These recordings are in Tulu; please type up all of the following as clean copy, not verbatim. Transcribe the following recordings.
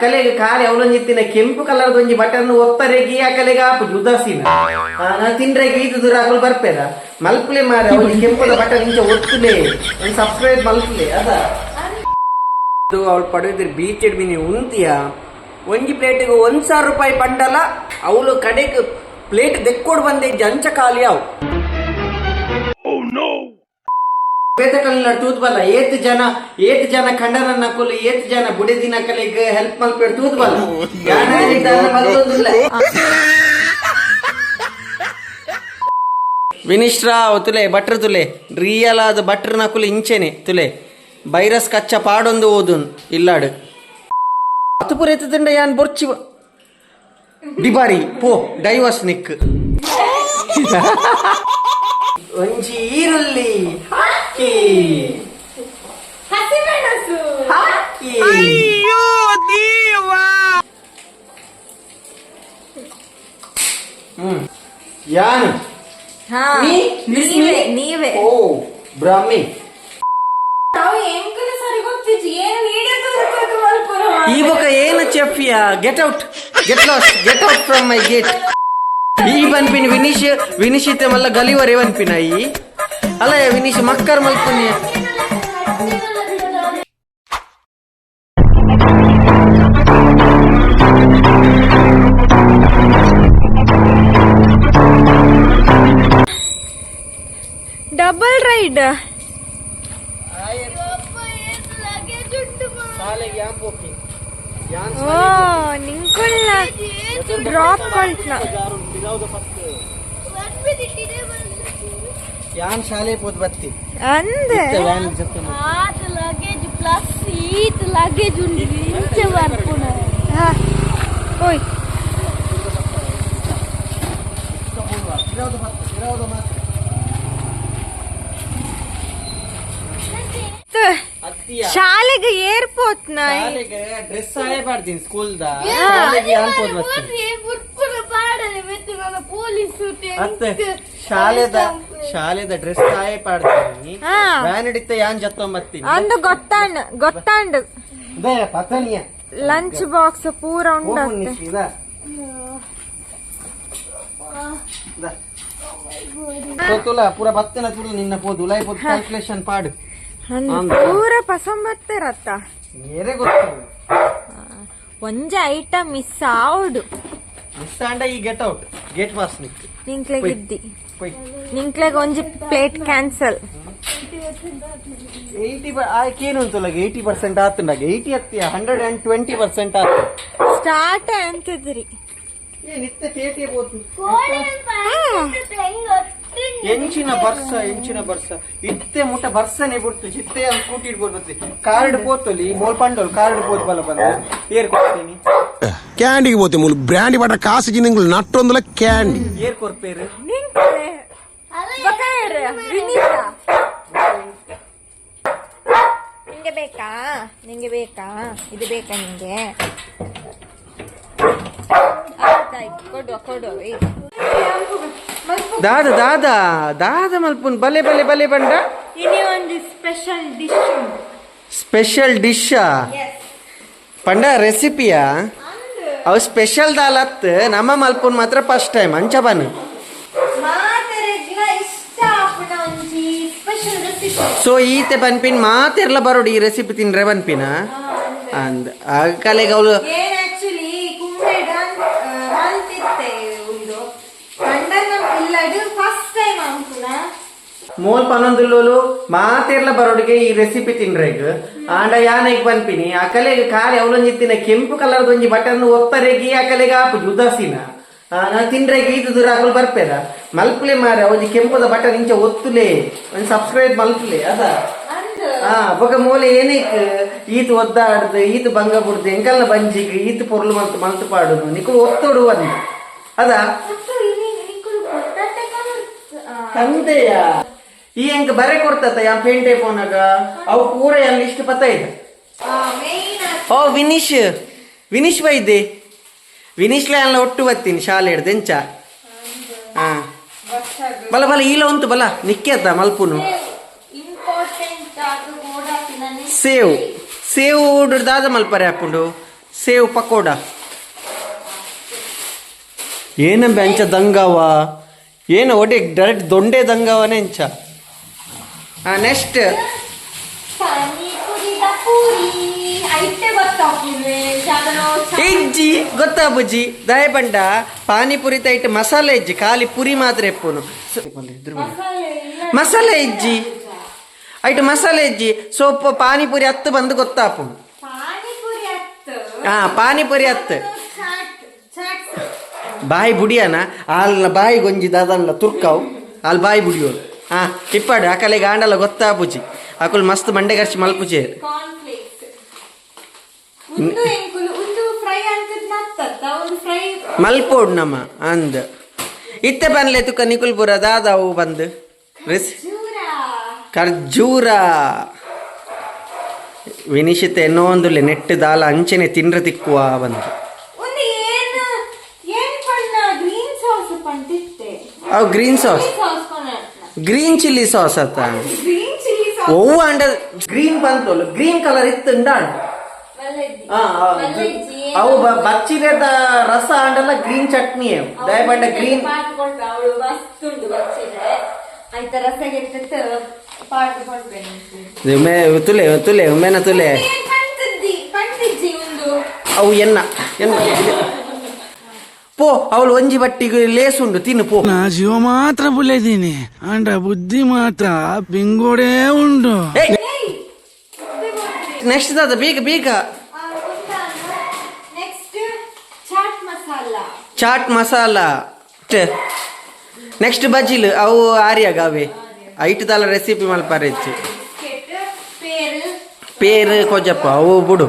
ಅಕಲೆಗ್ ಖಾಲಿ ಅವಲೊಂಜಿತ್ತಿನ ಕೆಂಪು ಕಲರ್ ಒಂಜಿ ಬಟನ್ ಒತ್ತರೆಗಿ ಅಕಲೆಗ್ ಆಪುಜಿ ಉದಾಸೀನ. ತಿಂಡ್ರೆಗ್ ಈತ್ ದೂರ ಅಕಲ್ ಬರ್ಪೇರ ಮಲ್ಪುಲೆ ಮಾರೆ. ಒಂಜಿ ಕೆಂಪುದ ಬಟನ್ ಇಂಚ ಒತ್ತುಲೆ, ಒಂಜಿ ಸಬ್ಸ್ಕ್ರೈಬ್ ಮಲ್ಪುಲೆ. ಅದ ಅವಳು ಪಡುಬಿದ್ರಿ ಬೀಚ್ ಮಿನಿ ಉಂತಿಯ. ಒಂಜಿ ಪ್ಲೇಟ್ಗೆ 1000 ರೂಪಾಯಿ ಪಂಡಲ ಅವಳು ಕಡೆಗೆ ಪ್ಲೇಟ್ ದೆಕ್ಕೋಡು ಬಂದೆ ಅಂಚ ಖಾಲಿ ಅವು. ಬೇತೆ ತೂತ್ ಬಲ್ಲ, ಏತ್ ಜನ ಏತ್ ಜನ ಖಂಡನ ನಕುಲು, ಏತ್ ಜನ ಬುಡೆದಿ ನಕಲಿಗ್ ಹೆಲ್ಪ್ ಮಲ್ಪೇರ್ ತೂತ್ ಬಲ್ಲ. ಮಲ್ತೊಂದಿಲ್ಲ. ವಿನಿಶ್ರಾ ತುಲೆ ಬಟ್ರ್ ತುಲೆ, ರಿಯಲ್ ಆದ ಬಟ್ರ್ ನಕುಲು ಇಂಚೆನೆ ತುಲೆ. ಬೈರಸ್ ಕಚ್ಚ ಪಾಡೊಂದು ಓದುನ್ ಇಲ್ಲಾಡು ಅತುಪುರ ಎತ್ತುಂಡ ಯಾನ್ ಬೊರ್ಚಿ ಡಿಬಾರಿ ಪೋ ಡೈವರ್ಸ್ ನಿಕ್. ಒಂಜಿ ಈರುಳ್ಳಿ ಹಾಕಿ. ಹಸಿಮೆಣಸು. ಹಾಕಿ. ಯಾನು? ಹಾ. Me? ನೀವೇ ನೀವೇ. ಓ ಬ್ರಾಹ್ಮಿ. ತಾವು ಎಂಕುಲು ಸರಿ ಗೊತ್ತಿಜ್ಜಿ ಏನು ವಿಡಿಯೋ ತೋರಿಸೋದು ಮಲ್ಪುನ. ಈ ಬೊಕ ಏನು ಚೆಫಿಯಾ? Get out, get lost, get out from my gate. ಈ ಬನ್ಪಿನ ವಿನಿಶ್, ವಿನಿಶ್ ಇತ್ತೆ ಮಲ್ಲ ಗಲಿವರೆ ಬನ್ಪಿನ ಈ ಅಲ್ಲ ವಿನಿಶ್ ಮಕ್ಕರ್ ಮಲ್ಪುನಿ. Double ride. ಓ ನಿಂಕುಳ್ಳ ಡ್ರಾಪ್ ಕೊಳ್ತ್ನ. ಯಾನ್ ಶಾಲೆ ಪೋದ್ ಬತ್ತಿ. ಅಂದೆ. ವ್ಯಾನ್ ಜೊತೆ. ಆತ್ ಲಗೇಜ್ ಪ್ಲಸ್ ಈತ್ ಲಗೇಜ್ ಉಂಡು, ಇಂಚೆ ಬರ್ಪುನ. ಹಾ ಓಯ್. ಅತ್ತಿಯ. ಶಾಲೆಗೆ ಏರ್ಪೋರ್ಟ್ ನ. ಶಾಲೆಗೆ ಡ್ರೆಸ್ ಆಯೇ ಪಾಡ್ತೀನಿ ಸ್ಕೂಲ್ the. ಶಾಲೆಗೆ ಯಾನ್ ಪೋದ್ ಬತ್ತಿ. ಬುರ್ಪುನ ಪಾಡನೆ ಮೆತ್ತು ನನ್ನ ಪೊಲೀಸ್. ಅತ್ತೆ, ಶಾಲೆದ ಶಾಲೆದ ಡ್ರೆಸ್ ಆಯೇ ಪಾಡ್ತೀನಿ. ವ್ಯಾನ್ ಹಿಡಿತ ಯಾನ್ ಜತ್ತೊಂಬತ್ತೀನಿ. ಅಂದು ಗೊತ್ತಾಂಡ್ ಗೊತ್ತಾಂಡ್. ದಯ ಪತನಿಯ. ಲಂಚ್ ಬಾಕ್ಸ್ ಪೂರ ಉಂಡತ್ತೆ. ತುಲ ಪೂರ ಬತ್ತಿನ ತುಳು ನಿನ್ನ ಪೋದು ಉಲಾಯಿ ಪೋದು ಕ್ಯಾಲ್ಕುಲೇಷನ್ ಪಾಡು. ಅಂದ್. ಅಂದ್. ಪೂರ ಪಸಂಬತ್ತೆರತ್ತ. ಏರೆ ಗೊತ್ತು. ಒಂಜಿ ಐಟಮ್ ಮಿಸ್ ಆವಡು. ಮಿಸ್ ಆಂಡ ಈ get out, gate pass Nick. ನಿಂಕ್ಲೆಗ್ ಇದ್ದಿ. ಪೊಯ್. ನಿಂಕ್ಲೆಗ್ ಒಂಜಿ ಪ್ಲೇಟ್ ಕ್ಯಾನ್ಸಲ್. 80 ಆಯ್ಕೆ ಏನು ಅಂತಲ್ಲ, 80% ಆತುಂಡಾಗ 80 ಅತ್ತಿಯ, 120% ಆತು. ಸ್ಟಾರ್ಟ್ ಅಂತಿದ್ರಿ. ಏ ನಿತ್ಯ ತೇಟಿಯ ಪೋತು. ಎಂಚಿನ ಬರ್ಸ, ಎಂಚಿನ ಬರ್ಸ ಇತ್ತೆ ಮುಟ್ಟ ಬರ್ಸನೆ ಬಿಡ್ತು. ಚಿತ್ತೆ ಸ್ಕೂಟಿ ಇಡ್ಬೋದು ಬತ್ತಿ ಕಾರ್ಡ್ ಪೋತೊಲಿ ಮೋಲ್ ಪಂಡೋಲ್ ಕಾರ್ಡ್ ಪೋತ್ ಬಲ ಬಂದ ಏರ್ ಕೊಡ್ತೀನಿ. ಕ್ಯಾಂಡಿಗೆ పోతే మూలు బ్రాండ్ పడ్డ కాసు జిన్నింగులు నట్టొందుల క్యాండీ. ಏರ್ ಕೊರ್ಪೇರು. ನಿಂಕ್ಲೆ ಬಕಾಯರ್ ವಿನೀತಾ, ನಿಂಗೆ ಬೇಕಾ? ನಿಂಗೆ ಬೇಕಾ? ಇದು ಬೇಕಾ ನಿಂಗೆ? ಆಯ್ತಾಯ್ತು, ಕೊಡುವ ಕೊಡುವ ಈಗ. ದಾದ ದಾದ ದಾದ ಮಲ್ಪುನ್ ಬಲೆ ಬಲೆ ಬಲೆ ಬಂಡ. ಇನಿ ಒಂದು ಸ್ಪೆಷಲ್ ಡಿಶ್ ಉಂಟು. ಸ್ಪೆಷಲ್ ಡಿಶ್ ಪಂಡ ರೆಸಿಪಿಯಾ? ಅವು ಸ್ಪೆಷಲ್ ದಾಲತ್ ನಮ್ಮ ಮಲ್ಪುನ್ ಮಾತ್ರ ಫಸ್ಟ್ ಟೈಮ್ ಅಂಚ ಬನ್. ಮಾತೆರೆಗ್ಲ ಇಷ್ಟ ಆಪುನ ಒಂಜಿ ಸ್ಪೆಷಲ್ ರೆಸಿಪಿ. ಸೊ ಈತೆ ಬನ್ಪಿನ್ ಮಾತೆರ್ಲ ಬರೋಡು ಈ ರೆಸಿಪಿ ತಿನ್ರೆ ಬನ್ಪಿನ ಅಂದ್ ಕಲೆಗೆ ಅವಳು. ಏನ್ ಆಕ್ಚುಲಿ ಕುಂಬೆಡ ಮಲ್ತಿತ್ತೆ ಉಂದು ಪಂಡ ಇಲ್ಲಡು ಫಸ್ಟ್ ಟೈಮ್ ಅನ್ಕುನ. ಮೋಲ್ ಪನೊಂದುಲ್ಲೋಲು ಮಾತೆರ್ಲ ಬರೋಡಿಗೆ ಈ ರೆಸಿಪಿ ತಿನ್ರೆಗ್. ಆಂಡ ಯಾನೆಗ್ ಬನ್ಪಿನಿ, ಆ ಕಲೆಗೆ ಖಾಲಿ ಅವಲೊಂಜಿತ್ತಿನ ಕೆಂಪು ಕಲರ್ದ ಒಂಜಿ ಬಟನ್ ಒತ್ತರೆಗಿ ಆ ಕಲೆಗೆ ಆಪುಜಿ ಉದಾಸೀನ. ನಾ ತಿಂಡ್ರೆಗ್ ಈತ್ ದೂರ ಅಕಲ್ ಬರ್ಪೇರ ಮಲ್ಪುಲೆ ಮಾರೆ. ಒಂಜಿ ಕೆಂಪುದ ಬಟನ್ ಇಂಚ ಒತ್ತುಲೆ, ಒಂಜಿ ಸಬ್ಸ್ಕ್ರೈಬ್ ಮಲ್ಪುಲೆ. ಅದ. ಅಂದ್. ಆ ಬೊಕ ಮೂಲೆ ಏನಿಕ್ ಈತ್ ಒದ್ದಾಡ್ದು, ಈತ್ ಬಂಗ ಬುಡ್ದು, ಎಂಕಲ್ನ ಬಂಜಿಗ್ ಈತ್ ಪೊರ್ಲು ಮಲ್ತು ಮಲ್ತು ಪಾಡುನು ನಿಕುಲು ಒತ್ತೊಡು ಅಂದ್ ಅದ. ಮತ್ತು ಇಲ್ಲಿ ನಿಕುಲು ಪೊಟ್ಟಟ್ಟೆ. ತಂದೆಯ ಈ ಎಂಕ್ ಬರೆ ಕೊಡ್ತತ ಯಾನ್ ಪೇಂಟೆ ಪೋನಾಗ ಅವು ಪೂರ ಯಾನ್ ಲಿಸ್ಟ್ ಪತ್ತ ಇದೆ. ಮೇನ್. ಓ ವಿನೀಶ್, ವಿನೀಶ್ ಬೈದೆ. ವಿನೀಶ್ಲ ಎಲ್ಲ ಒಟ್ಟು ಬತ್ತೀನಿ ಶಾಲೆ ಹಿಡ್ದು ಎಂಚ. ಹಾ ಬಲ ಬಲ ಈಲ ಉಂಟು ಬಲ ನಿಕ್ಕೇತ ಮಲ್ಪುನು. ಇಂಪಾರ್ಟೆಂಟ್ ಆದ್ ಬೋಡಾಪಿನ. ಸೇವ್ ಸೇವ್ ದಾದ ಮಲ್ಪರೆ ಹಾಪುಂಡು. Sev pakoda. ಏನಂಬೆ ಅಂಚ ದಂಗವ ಏನು ಒಡೆ ಡೈರೆಕ್ಟ್ ದೊಂಡೆ ದಂಗವನೇ ಅಂಚ. ನೆಕ್ಸ್ಟ್ ಪಾನಿಪುರಿ ಪೂರಿ ಐತೆ ಗೊತ್ತಾಗ್ತಿದೆ ಜಾಗನೋ. ಇಜ್ಜಿ ಗೊತ್ತಾ ಬುಜ್ಜಿ ದಯಪಂಡ ಪಾನಿಪುರಿ ತೈಟ್ ಮಸಾಲೆ ಇಜ್ಜಿ, ಖಾಲಿ ಪುರಿ ಮಾತ್ರ ಎಪ್ಪುನು. ಮಸಾಲೆ ಇಲ್ಲ. ಮಸಾಲೆ ಇಜ್ಜಿ ಐಟ್ ಮಸಾಲೆ ಇಜ್ಜಿ. ಸೋಪ್ ಪಾನಿಪುರಿ ಹತ್ತು ಬಂದು ಗೊತ್ತಾಪುನು. ಪಾನಿಪುರಿ ಅತ್ತು. ಹಾ ಪಾನಿಪುರಿ ಹತ್ತು. ಚಾಟ್ ಚಾಟ್. ಬಾಯಿ ಬುಡಿಯನ ಆಲ್ನ ಬಾಯಿ ಗೊಂಜಿ ದಾದಲ್ಲ ತುರ್ಕಾವು ಆಲ್ ಬಾಯಿ ಬುಡಿಯೋರು. ಹಾ ಇಪ್ಪಾಡು ಅಕಲೆ ಗಾಂಡಲ ಗೊತ್ತಾ ಬುಜ್ಜಿ ಅಕುಲ್ ಮಸ್ತ್ ಮಂಡೆ ಖರ್ಚು ಮಲ್ಪುಜೆ. ಕಾರ್ನ್ ಫ್ಲೇಕ್ಸ್ ಉಂದು ಎಂಕುಲು ಉಂದು ಫ್ರೈ ಅಂತದ್ ನತ್ತತ್ತ ಒಂದು ಫ್ರೈ. ಮಲ್ಪೋಡ್ ನಮ್ಮ ಅಂದ್ ಇತ್ತೆ ಬನ್ಲೆ ತುಕ ನಿಕುಲ್ಪುರ ದಾದಾವು ಬಂದು ರಿಸ್. ಜೂರ. ಖರ್ಜೂರ ವಿನಿಶಿತ ಎನ್ನೋ ಒಂದುಲ್ಲೆ ನೆಟ್ಟು ದಾಲ ಅಂಚನೆ ತಿನ್ರ ತಿಕ್ಕುವ ಬಂದು. ಒಂದು ಏನು ಏನ್ ಪಣ್ಣ ಗ್ರೀನ್ ಸಾಸ್ ಪಂಟಿತ್ತೆ. ಅವು green sauce. Sauce. Green chilli sauce ಅತ್ತ. Green chilli sauce. ಒವ್ವ ಅಂಡ ಗ್ರೀನ್ ಬಂತೋಲು ಗ್ರೀನ್ ಕಲರ್ ಇತ್ತು ಉಂಡಾಂಡ್. ಅವು ಬಚ್ಚಿರದ ರಸ ಅಂಡಲ್ಲ ಗ್ರೀನ್ ಚಟ್ನಿ ದಯಪಂಡ ಗ್ರೀನ್. ಪಾಟ್ ಅವಳು ಮಸ್ತ್ ಉಂಡು ಬಚ್ಚಿದೆ ಆಯ್ತ ರಸ ಗೆಟ್ಟ ಪಾಟ್ ಕೊಡ್ಬೇನೆ. ತುಲೆ ತುಲೆ ಉಮ್ಮೆನ ತುಲೆ. ಏನ್ ಪಂತದ್ದಿ ಪಂತಿಜ್ಜಿ ಒಂದು. ಅವು ಎನ್ನ ಎನ್ನ ಪೋ ಅವಳು ಒಂಜಿ ಬಟ್ಟಿಗೆ ಲೇಸ್ ಉಂಡು ತಿನ್ನು ಪೋ. ನಾ ಜೀವ ಮಾತ್ರ ಬುಲೆದೀನಿ ಅಂಡ ಬುದ್ಧಿ ಮಾತ್ರ ಬಿಂಗೋಡೇ ಉಂಡು. ನೆಕ್ಸ್ಟ್ ದಾದ ಬೇಗ ಬೇಗ. Next chat masala. Chat masala next ಬಜಿಲ್ ಅವು ಆರ್ಯಾಗ ಅವೇ ಐಟ್ ದಾಲ ರೆಸಿಪಿ ಮಲ್ಪಾರೆ ಹೆಚ್ಚು. ಬಿಸ್ಕೆಟ್ ಪೇರು. ಪೇರು ಕೊಜಪ್ಪ ಅವು ಬುಡು.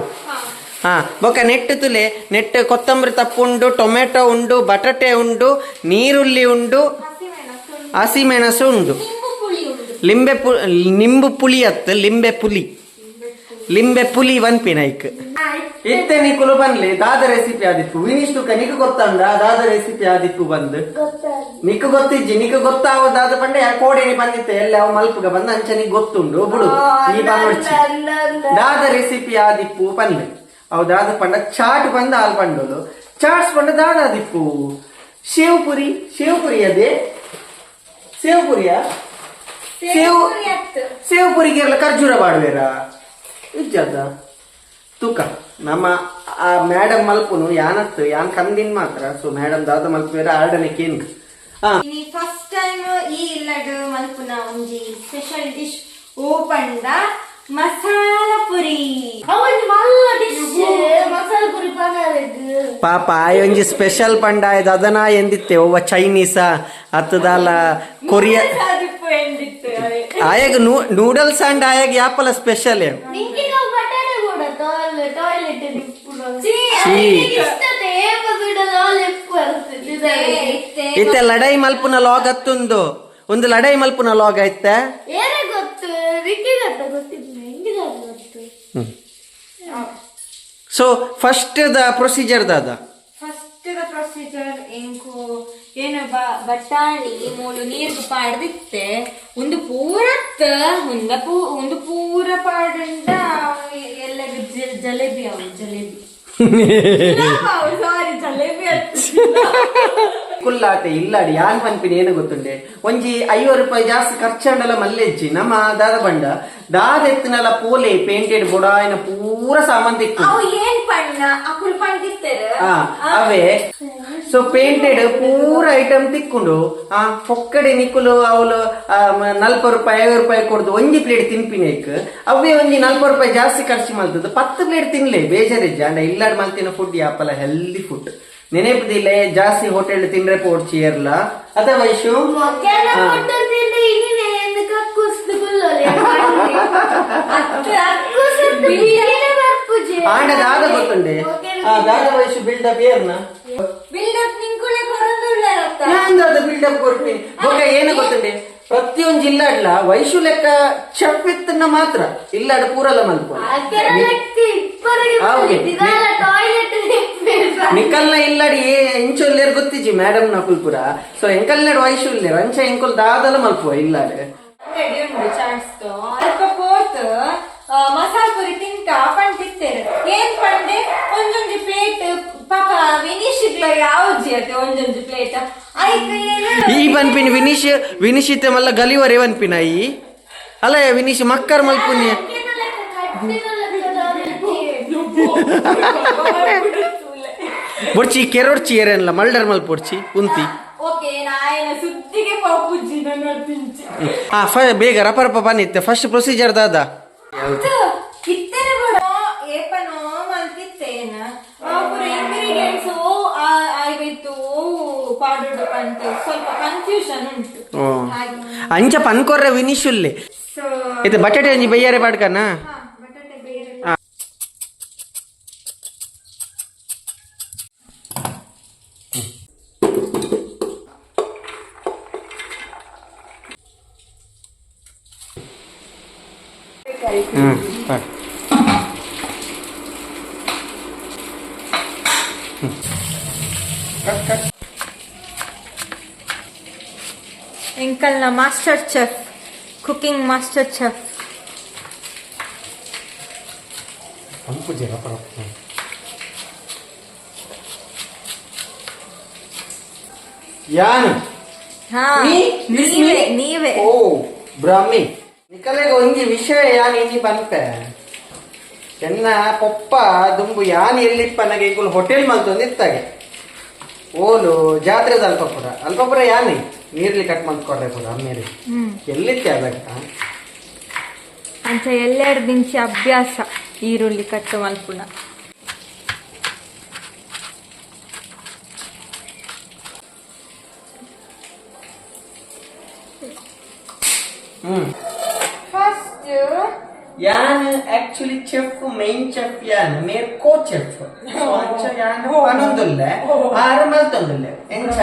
ಹಾ ಬೊಕ ನೆಟ್ಟು ತುಲೆ ನೆಟ್ಟು ಕೊತ್ತಂಬರಿ ತಪ್ಪು ಉಂಡು, ಟೊಮೆಟೊ ಉಂಡು, ಬಟಾಟೆ ಉಂಡು, ನೀರುಳ್ಳಿ ಉಂಡು, ಹಸಿಮೆಣಸು. ಹಸಿಮೆಣಸು ಉಂಡು. ನಿಂಬು ಪುಳಿ ಉಂಡು. ಲಿಂಬೆ ಪು ನಿಂಬು ಪುಳಿ ಅತ್ತು ಲಿಂಬೆ ಪುಲಿ ಲಿಂಬೆ ಪುಲಿ ವನ್ಪಿನ ಐಕ್ ಇತ್ತೆ ನಿಕುಲು ಬನ್ಲಿ ದಾದ ರೆಸಿಪಿ ಆದಿಪ್ಪು ವಿನಿಶ್ ತುಕ ನಿಕ್ ಗೊತ್ತಂಡ ದಾದ ರೆಸಿಪಿ ಆದಿಪ್ಪು ಬಂದು ನಿಕ್ ಗೊತ್ತಿಜ್ಜಿ ನಿಕ್ ಗೊತ್ತಾವ ದಾದ ಪಂಡೆ ಕೋಡೇನಿ ಬಂದಿತ್ತೆ ಎಲ್ಲ ಅವ ಮಲ್ಪುಗ ಬಂದ ಅಂಚ ನಿಕ್ ಗೊತ್ತುಂಡು ಬುಡು ಈ ಬಂದೊಡ್ಚಿ ದಾದ ರೆಸಿಪಿ ಆದಿಪ್ಪು ಪನ್ಲೆ ಅವು ದಾದ ಪಂಡ ಚಾಟ್ ಬಂದ ಆಲ್ ಪಂಡೋಲು ಚಾಟ್ಸ್ ಪಂಡ ದಾದ ಆದಿಪ್ಪು ಶೇವ್ ಪುರಿ ಶೇವ್ ಪುರಿ ಅದೇ ಸೇವ್ ಪುರಿಯಾ ಸೇವ್ ಪುರಿ ಅತ್ತು. ಸೇವ್ ಪುರಿಗೆ ಖರ್ಜೂರ ಬಾಡುವೇರಾ ಇಜ್ಜದ ತೂಕ ನಮ್ಮ ಆ ಮೇಡಮ್ ಮಲ್ಪುನು ಯಾನತ್ತು ಯಾನ್ ಕಂದಿನ್ ಮಾತ್ರ. ಸೊ ಮೇಡಮ್ ದಾದ ಮಲ್ಪುವೇರ ಆರ್ಡನೆ ಕೇನ್ ಹಾ. ಇನಿ ಫಸ್ಟ್ ಟೈಮ್ ಈ ಇಲ್ಲಡ್ ಮಲ್ಪುನ ಒಂಜಿ ಸ್ಪೆಷಲ್ ಡಿಶ್ ಓಪಂಡ ಮಸಾಲ ಪುರಿ. ಅವನ್ ಮಲ್ಲ ಡಿಶ್ ಮಸಾಲ ಪುರಿ ಪನಾರೆಗ್. ಪಾಪ ಆಯೊಂಜಿ ಸ್ಪೆಷಲ್ ಪಂಡ ಆಯ್ದು ಅದನ ಎಂದಿತ್ತೆ ಒವ್ವ ಚೈನೀಸ ಅತ್ತದಾಲ ಕೊರಿಯಾ. ಸಾದಿಪ್ಪು ಎಂದಿತ್ತು ಅವೆ. ಆಯಾಗ ನೂಡಲ್ಸ್ ಅಂಡ್ ಆಯಾಗ ಯಾಪಲ ಸ್ಪೆಷಲ್. ನಿಂಗೆ ನಾವು ಬಟಾಟೆ ಕೂಡ ಟಾಯ್ಲೆಟ್ ಛೀ, ಛೀ. ಇಷ್ಟತೆ ಏಪ ಬಿಡಲು ಆಲ್ ಎಪ್ಪು ಇತ್ತೆ, ಇತ್ತೆ. ಇತ್ತೆ ಲಡೈ ಮಲ್ಪುನ ಲಾಗ್ ಅತ್ತುಂದು ಒಂದು ಲಡೈ ಮಲ್ಪುನ ಲಾಗ್ ಆಯ್ತ. ಏನೇ ಗೊತ್ತು ರಿಕ್ಕಿ ಗೊತ್ತ ಗೊತ್ತಿಲ್ಲ ಹೆಂಗೆ ಗೊತ್ತು. So first the procedure ದಾದ? First the procedure ಎಂಕು ಏನು ಬಟಾಣಿ ಮೂಲು ನೀರ್ಗ್ ಪಾಡ್ದಿತ್ತೆ ಒಂದು ಪೂರತ್ ಉಂದ ಪೂ ಒಂದು ಪೂರ ಪಾಡಂಡ ಎಲ್ಲ ಜಲೇಬಿ ಅವು ಜಲೇಬಿ ಸಾರಿ ಜಲೇಬಿ ಅತ್ತು. ಕುಲ್ಲಾಟೆ ಇಲ್ಲಾಡಿ ಯಾನ್ ಪನ್ಪಿನ ಏನು ಗೊತ್ತುಂಡೆ ಒಂಜಿ 50 ರೂಪಾಯಿ ಜಾಸ್ತಿ ಖರ್ಚಾಂಡಲ ಮಲ್ಲೆಜ್ಜಿ ನಮ್ಮ ದಾದ ಬಂಡ ದಾದ ಎತ್ತಿನಲ ಪೋಲೆ ಪೇಂಟೆಡ್ ಬೊಡಾಯಿನ ಪೂರ ಸಾಮಾನ್ ತಿಕ್ಕು. ಅವು ಏನ್ ಪಣ್ಣ ಅಕುಲ್ ಪಂಡಿತ್ತೆರ್. ಆ, ಅವೇ ಸೊ ಪೇಂಟೆಡ್ ಪೂರ ಐಟಮ್ ತಿಕ್ಕೊಂಡು ಆ ಪೊಕ್ಕಡೆ ನಿಕ್ಕುಲು ಅವಳು 40 ರೂಪಾಯಿ 50 ರೂಪಾಯಿ ಕೊಡ್ದು ಒಂಜಿ ಪ್ಲೇಟ್ ತಿನ್ಪಿನೇಕ್ ಅವೇ ಒಂಜಿ 40 ರೂಪಾಯಿ ಜಾಸ್ತಿ ಖರ್ಚು ಮಲ್ತದ್ದು 10 ಪ್ಲೇಟ್ ತಿನ್ಲೆ ಬೇಜಾರಿಜ್ಜ. ಅಂಡ ಇಲ್ಲಾಡ್ ಮಲ್ತಿನ ಫುಡ್ ಯಾಪಲ ಹೆಲ್ದಿ ಫುಡ್ ನೆನೆಪದಿಲ್ಲ ಜಾಸ್ತಿ ಹೋಟೆಲ್ ತಿನ್ರೆ ಪೋಡ್ಚಿ ಏರ್ಲ ಅದ ವೈಶು. ಮಧ್ಯಾಹ್ನ ಕೊಟ್ಟದ್ರಿಂದ ಇನ್ನೇ ಎಂದು ಕಕ್ಕುಸ್ದು ಗುಲ್ಲೋಲೆ ಬರ್ಪುಜೆ. ಆಂಡ ದಾದ ಗೊತ್ತುಂಡೆ ಆ ದಾದ ವೈಶು ಬಿಲ್ಡಪ್ ಏರ್ನ. ಬಿಲ್ಡಪ್ ನಿಂಕುಳೆ ಕೊರೊಂದುಳ್ಳರತ್ತ. ನಾನ್ ದಾದ ಬಿಲ್ಡಪ್ ಕೊರ್ಪಿ ಬೊಕ ಏನು ಗೊತ್ತುಂಡೆ ಪ್ರತಿಯೊಂದು ಜಿಲ್ಲಾಡ್ಲ ವೈಶು ಲೆಕ್ಕ ಚಪ್ಪಿತ್ತನ್ನ ಮಾತ್ರ ಇಲ್ಲಾಡ್ ಪೂರಲ ಮಲ್ಪ. ಟಾಯ್ಲೆಟ್. ನಿಕಲ್ನ ಇಲ್ಲಾಡಿ ಏ ಎಂಚೊಲ್ಲೇರ್ ಗೊತ್ತಿಜ್ಜಿ ಮೇಡಮ್ ನ ಕುಲ್ಪುರ ಸೊ ಎಂಕಲ್ನಾಡ್ ವೈಶು ಇಲ್ಲೇರ್ ಅಂಚ ಎಂಕುಲ್ ದಾದಲ ಮಲ್ಪುವ ಇಲ್ಲಾಡ್. ಅಂಗಡಿ ಉಂಡು ಚಾಟ್ಸ್ ಅಲ್ಪ ಪೋತ್ ಮಸಾಲ ಪುರಿ ತಿಂಕ ಪಂಡ್ ತಿತ್ತೇರು ಏನ್ ಪಂಡೆ. ಒಂಜೊಂಜಿ ಪ್ಲೇಟ್ ಪಾಪ ವಿನೀಶ್ ಯಾವ್ಜಿ ಅತೆ ಒಂಜೊಂಜಿ ಪ್ಲೇಟ್ ಐಕ್ ಈ ಪನ್ಪಿನ ವಿನೀಶ್ ವಿನೀಶ್ ಇತ್ತೆ ಮಲ್ಲ ಗಲಿವರೆ ಪನ್ಪಿನ ಈ ಅಲ್ಲ ವಿನೀಶ್ ಮಕ್ಕರ್ ಮಲ್ಪುನಿ. ಬೊಡ್ಚಿ ಕೆರೊಡ್ಚಿ ಏರೇನಲ್ಲ ಮಲ್ಡರ್ ಮಲ್ಪೊಡ್ಚಿ ಉಂತಿ. ಓಕೆ ನಾಯನ ಸುದ್ದಿಗೆ ಪಾಪುಜ್ಜಿ ನನ್ನ ತಿಂಚಿ. ಹಾ ಬೇಗ ರಪ ರಪ ಬನ್ನಿತ್ತೆ ಫಸ್ಟ್ ಪ್ರೊಸೀಜರ್ ದಾದ ಇತ್ತನೆ ಕೂಡ ಏಪನೋ ಮಲ್ತಿತ್ತೇನ ಪೂರ ಇಂಗ್ರೀಡಿಯೆಂಟ್ಸ್ ಓ ಆಯ್ತು ಓ ಪಾಡೋಡು ಅಂತ ಸ್ವಲ್ಪ ಕನ್ಫ್ಯೂಷನ್ ಉಂಟು. ಹಾಗೆ ಅಂಚ ಪನ್ಕೊರ್ರೆ ವಿನೀಶ್ ಉಲ್ಲೆ. ಸೊ ಇದು ಬಟಾಟೆ ಒಂಜಿ ಬಯ್ಯಾರೆ ಪಾಡ್ಕನ. ಬಟಾಟೆ ಬೇರೆ. ಪಾಡ್. ಎಂಕಲ್ನ master chef, cooking master chef. ಯಾನ್ ಹಾ Me? ನೀವೇ ನೀವೇ. ಓ ಬ್ರಾಹ್ಮಿ ನಿಕಲೆಗ ಒಂಜಿ ವಿಷಯ ಯಾನ್ ಇನಿ ಪನ್ಪೆ ಎನ್ನ ಪೊಪ್ಪ ದುಂಬು ಯಾನ್ ಎಲ್ಲಿಪ್ಪನಗೆ ಇಂಕುಲು ಹೋಟೆಲ್ ಮಲ್ತೊಂದಿತ್ತಾಗೆ ಓಲು ಜಾತ್ರೆದ ಅಲ್ಪಪುರ ಅಲ್ಪಪುರ ಯಾನಿ ನೀರ್ಲಿ ಕಟ್ ಮಲ್ತ್ ಕೊಡ್ರೆ ಪೂರ ಅಮ್ಮೇರಿ ಎಲ್ಲಿತ್ತೆ ಅದಾಗ. ಅಂಚ ಎಲ್ಲೆರಡು ದಿಂಚಿ ಅಭ್ಯಾಸ ಈರುಳ್ಳಿ ಕಟ್ಟು ಮಲ್ಪುನ. ಫಸ್ಟ್ ಯಾನ್ actually chef main chef ಯಾನ್ ಮೇರ್ ಕೋ ಚೆಫ್ ಅಂಚ ಯಾನ್ ಪನೊಂದುಲ್ಲೆ ಆರು ಮಲ್ತೊಂದುಲ್ಲೆ ಎಂಚ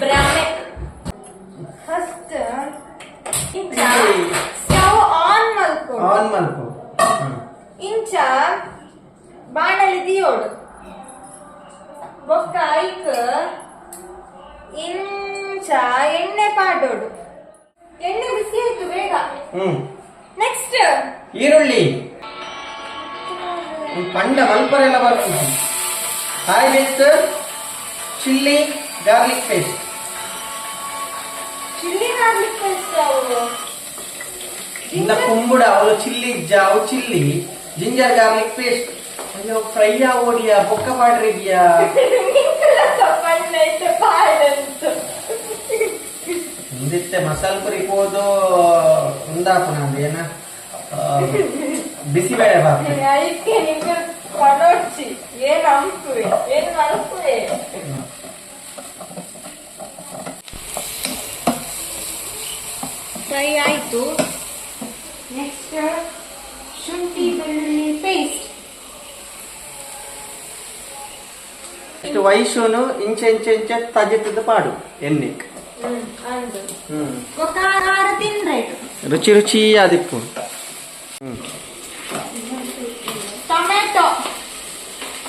ಭ್ರಮೆ. ಫಸ್ಟ್ ಇಂಚ ಸ್ಟವ್ ಆನ್ ಮಲ್ಕೊಡು. ಆನ್ ಮಲ್ಪು. ಇಂಚ ಬಾಣಲಿ ದಿಯೋಡು ಬೊಕ್ಕ ಐಕ್ ಇಂಚ ಎಣ್ಣೆ ಪಾಡೋಡು. ಎಣ್ಣೆ ಬಿಸಿ ಆಯ್ತು ಬೇಗ. ನೆಕ್ಸ್ಟ್ ಈರುಳ್ಳಿ ಪಂಡ ಮಲ್ಪರೆಲ್ಲ ಬರ್ತದೆ. Hi with chilli garlic paste. Chilli garlic paste ಅವು ಇಂದ ಕುಂಬುಡ ಅವಳು ಚಿಲ್ಲಿ ಜಾವು chilli ginger garlic paste. ಅಯ್ಯೋ ಫ್ರೈ ಓಡಿಯ ಬೊಕ್ಕ ಪಾಡ್ರಿದ್ಯಾ. ಪಂಡ ಇತ್ತೆ ಪಾಡಂತ. ಮುಂದಿತ್ತೆ ಮಸಾಲೆ ಪುರಿ ಪೋದು ಉಂದಾಪುನ ಏನ ಬಿಸಿಬೇಳೆ ಬಾತ್. ಅದಕ್ಕೆ ನಿಮ್ಗೆ ಪಡೋಡ್ಚಿ ಏನ್ ಅಂಪುವೆ ಏನ್ ಮಲ್ಪುವೆ. ಫ್ರೈ ಆಯ್ತು. ನೆಕ್ಸ್ಟ್ ಶುಂಠಿ ಬೆಳ್ಳುಳ್ಳಿ ಪೇಸ್ಟ್. ಇಷ್ಟು ವಯಸ್ಸುನು ಇಂಚೆ ಇಂಚೆ ಇಂಚೆ ತಜಿತದ ಪಾಡು ಎನ್ನಿಕ್. ಅಂದು ಖಾರ ತಿನ್ರೈತು. ರುಚಿ ರುಚಿ ಆದಿಪ್ಪು. ಟೊಮೆಟೊ